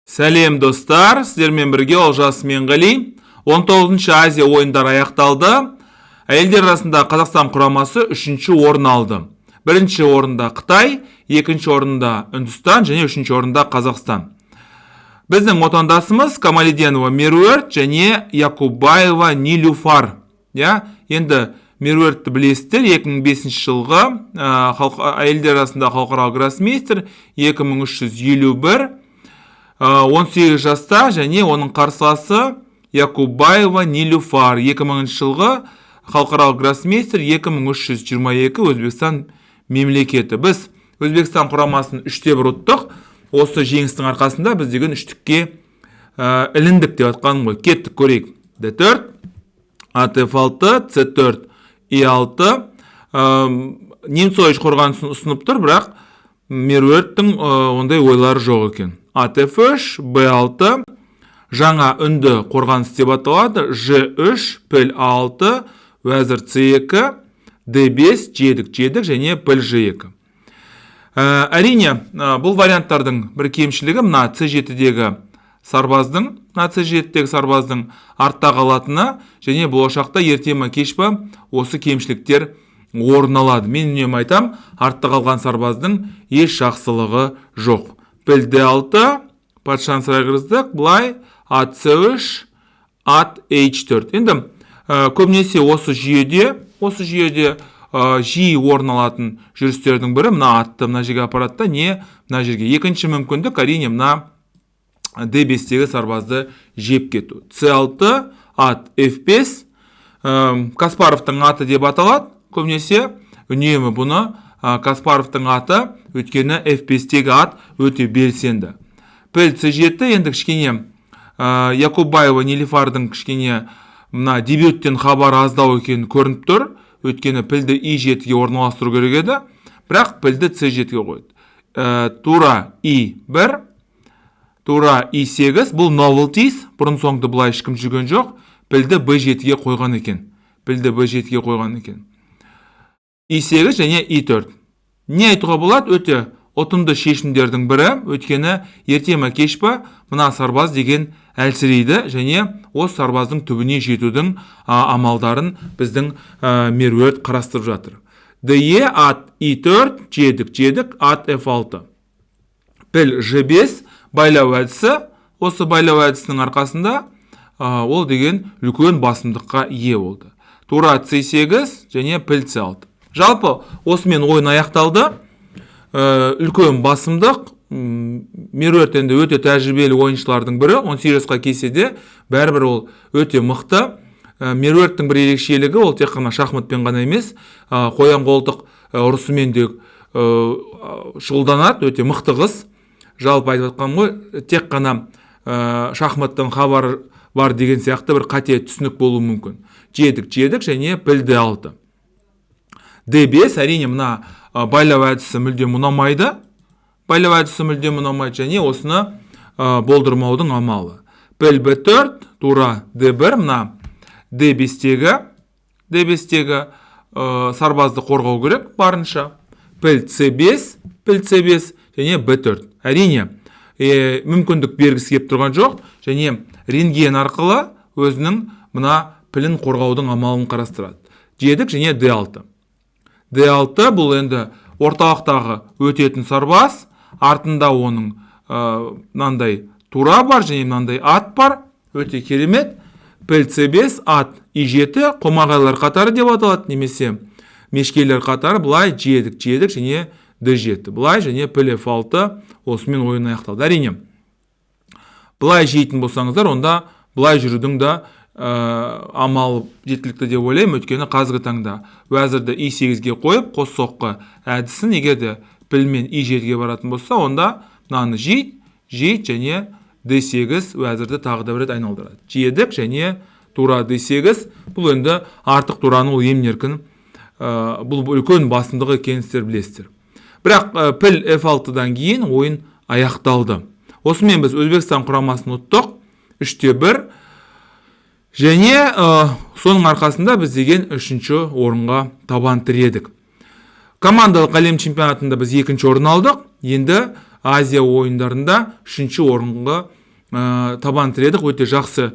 Сәлем, достар! Сіздермен бірге Олжас Менғали. 19 Азия ойындары аяқталды. Әйелдер арасында Қазақстан құрамасы үшінші орын алды. Бірінші орында Қытай, екінші орында Үндістан және үшінші орында Қазақстан. Біздің отандасымыз Камалиденова Меруерт және Якубаева Нилюфар. Иә, енді Меруертті білесіздер, 2005 жылғы әйелдер арасында халықаралық гроссмейстер, 2351, 18 жаста, және оның қарсыласы Якубаева Нилюфар, 2000 жылғы халықаралық гроссмейстер, 2322, Өзбекстан мемлекеті. Біз Өзбекстан құрамасын 3-1 ұттық. Осы жеңістің арқасында біз деген үштікке іліндік деп жатқаным ғой. Кеттік, көрейік. D4, ат F6, C4, E6. Немцович қорғанысын ұсынып тұр, бірақ Меруерттің ондай ойлары жоқ екен. Ат F3, B6, жаңа үнді қорғаныс деп аталады. Ж3, піл А6, уәзір C2, D5, жедік, жедік және піл Ж2. Әрине, бұл варианттардың бір кемшілігі мына C7-дегі сарбаздың, мына C7-дегі сарбаздың артта қалатыны және болашақта ерте ма, кеш па осы кемшіліктер орын алады. Мен үнемі айтам, артта қалған сарбаздың еш жақсылығы жоқ. Піл D6, патшаны сарайға кіргіздік, былай ат C3, ат H4. Енді көбінесе осы жүйеде жиі орын алатын жүрістердің бірі мына атты мына жерге апарады да, не мына жерге. Екінші мүмкіндік, әрине, мына D5-тегі сарбазды жеп кету. C6, ат F5, Каспаровтың аты деп аталады. Көбінесе үнемі бұны Каспаровтың аты, өйткені F5-тегі ат өте белсенді. Піл C7. Енді кішкене Якубаева Нилифардың кішкене мына дебюттен хабары аздау екені көрініп тұр, өйткені пілді И7-ге орналастыру керек еді, бірақ пілді C7-ге қойды. Тура И1, тура И8. Бұл novelties, бұрын соңды былай ешкім жүрген жоқ. Пілді Б7-ге қойған екен, пілді Б7-ге қойған екен. И8 және И4. Не айтуға болады? Өте ұтымды шешімдердің бірі, өйткені ерте ма, кеш па мына сарбаз деген әлсірейді және осы сарбаздың түбіне жетудің амалдарын біздің Меруерт қарастырып жатыр. ДЕ, ат И4, жедік, жедік, ат F6, піл Ж5, байлау әдісі. Осы байлау әдісінің арқасында ол деген үлкен басымдыққа ие болды. Тура C8 және піл C6. Жалпы, осымен ойын аяқталды. Үлкен басымдық. Меруерт енді өте тәжірибелі ойыншылардың бірі, 18 жасқа келсе де, бәрібір ол өте мықты. Меруерттің бір ерекшелігі, ол тек қана шахматпен ғана емес, қоян қолтық ұрысымен де шұғылданады. Өте мықты қыз. Жалпы, айтып жатқаным ғой, тек қана шахматтан хабар бар деген сияқты бір қате түсінік болуы мүмкін. Жедік, жедік және піл D6, D5. Әрине, мына байлау әдісі мүлдем ұнамайды, байлау әдісі мүлдем ұнамайды және осыны болдырмаудың амалы піл B4, тура D1. Мына D5-тегі сарбазды қорғау керек барынша. Піл C5, піл C5 және B4. Әрине, мүмкіндік бергісі келіп тұрған жоқ және рентген арқылы өзінің мына пілін қорғаудың амалын қарастырады. Жедік және D6. D6, бұл енді орталықтағы өтетін сарбаз, артында оның мынандай тура бар және мынандай ат бар. Өте керемет. Піл C5, ат И7, қомағайлар қатары деп аталады немесе мешкейлер қатары. Былай жедік, жедік және D7, былай және піл F6. Осымен ойын аяқталды. Әрине, былай жейтін болсаңыздар, онда былай жүрудің да амалы жеткілікті деп ойлаймын, өйткені қазіргі таңда уәзірді И8-ге қойып, қос соққы әдісін, егер де пілмен И7-ге баратын болса, онда мынаны жейді, жейді және D8, уәзірді тағы да бір рет айналдырады. Жедік және тура D8. Бұл енді артық тураны ол емін еркін, бұл үлкен басымдығы екенін сіздер білесіздер. Бірақ піл F6-дан кейін ойын аяқталды. Осымен біз Өзбекстан құрамасын ұттық 3-1 және соның арқасында біз деген үшінші орынға табан тіредік. Командалық әлем чемпионатында біз екінші орын алдық. Енді Азия ойындарында үшінші орынға. табан тіредік. Өте жақсы,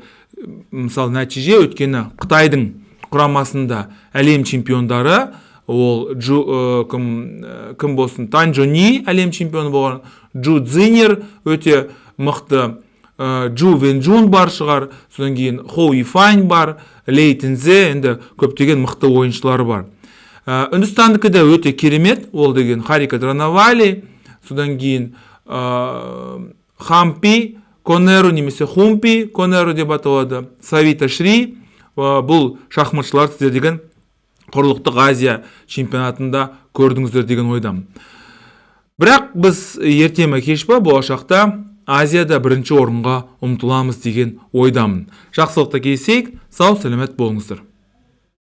мысалы, нәтиже, өйткені Қытайдың құрамасында әлем чемпиондары, ол Джу, кім болсын, Тан Джони әлем чемпионы болған, Джу Цзиньер өте мықты, Джу Венджун бар шығар, содан кейін Хоу Ифань бар, Лей Тинзе, енді көптеген мықты ойыншылар бар. Үндістандікі де өте керемет, ол деген Харика Дронавали, содан кейін Хампи Конеру немесе Хумпи Конеру деп аталады, Савита Шри. Бұл шахматшылар сіздер деген құрлықтық Азия чемпионатында көрдіңіздер деген ойдамын. Бірақ біз ерте ме, кеш па, болашақта Азияда бірінші орынға ұмтыламыз деген ойдамын. Жақсылықта кездесейік, сау сәлемет болыңыздар.